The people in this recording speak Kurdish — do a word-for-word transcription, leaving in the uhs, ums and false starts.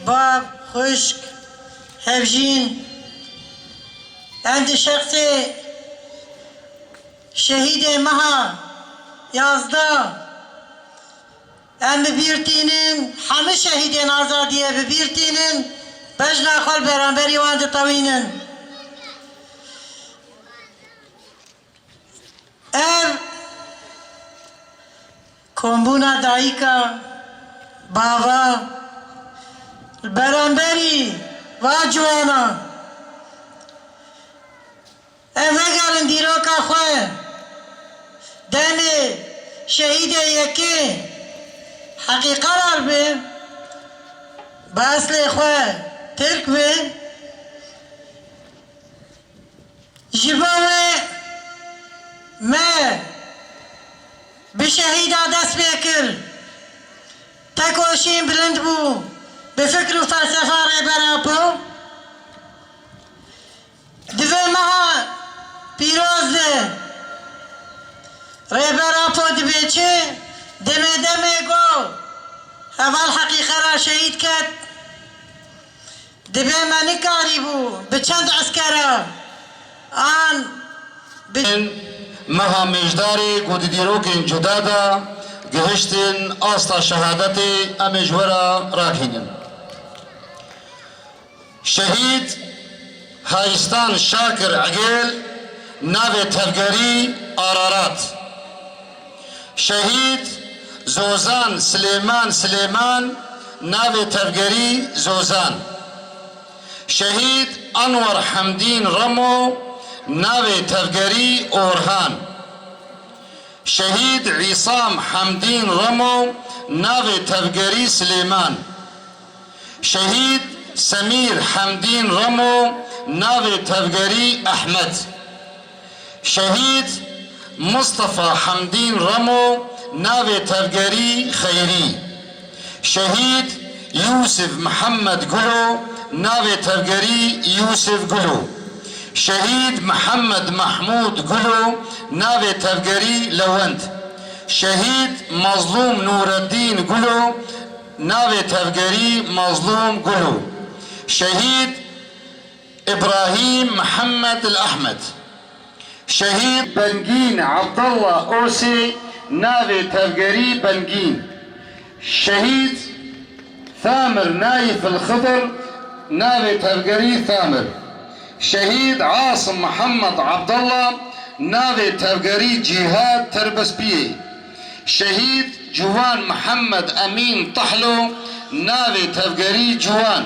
Bav, xwişk, hevjîn, em di şexsê şehîdê meha yazdeh, em bi bîr tînin, hemû şehîdên azadiyê bi bîr tînin, bejna xwe li beramberî wan ditewînin. Ev kombûna dayika, bava, li beramberî va ciwana, em vegerin dîroka xwe, demê şehîdê yekê heqî qerar bi, bi eslê xwe tirk bi. Ji bo wê me bi şehîda dest pê kir. Tekoşîn bilind bû bi fikr û felsefa Rêber Apo. Di vê meha pîroz de Rêber Apo dibê çi? Demê demê got, heval heqî qerar şehîd ket. Dibê me nikarîbû bi çend eskera an bi Meha Mêjdarê ku di dîrokên cuda de gihiştin asta şehadetê, em ê ji we re rakînin. Şehîd Hayistan Şakir Egêl, navê tevgerî Ararat. Şehîd Zozan Silêman Silêman, navê tevgerî Zozan. Şehîd Enwer Hemdîn Remo, navê tevgerî Orhan. Şehîd Îsam Hemdîn Remo, navê tevgerî Silêman. Şehîd Semîr Hemdîn Remo, navê tevgerî Ehmed. Şehîd Mustafa Hemdîn Remo, navê tevgerî Xeyrî. Şehîd Yûsif Mihemed Gulo, navê tevgerî Yûsif Gulo. Şehîd Mihemed Mehmûd Gulo, navê tevgerî Lewend. Şehîd Mazlûm Nûreddîn Gulo, navê tevgerî Mazlûm Gulo. Şehîd Îbrahîm Mihemed El Ehmed. Şehîd Bengîn Abdallah Osê, navê tevgerî Bengîn. Şehîd Thamir Naif El Xidir, navê tevgerî Thamir. Şehîd Asim Mihemed Abdallah, navê tevgerî Cîhad Terbespiyê. Şehîd Ciwan Mihemed Emîn Tahlo, navê tevgerî Ciwan.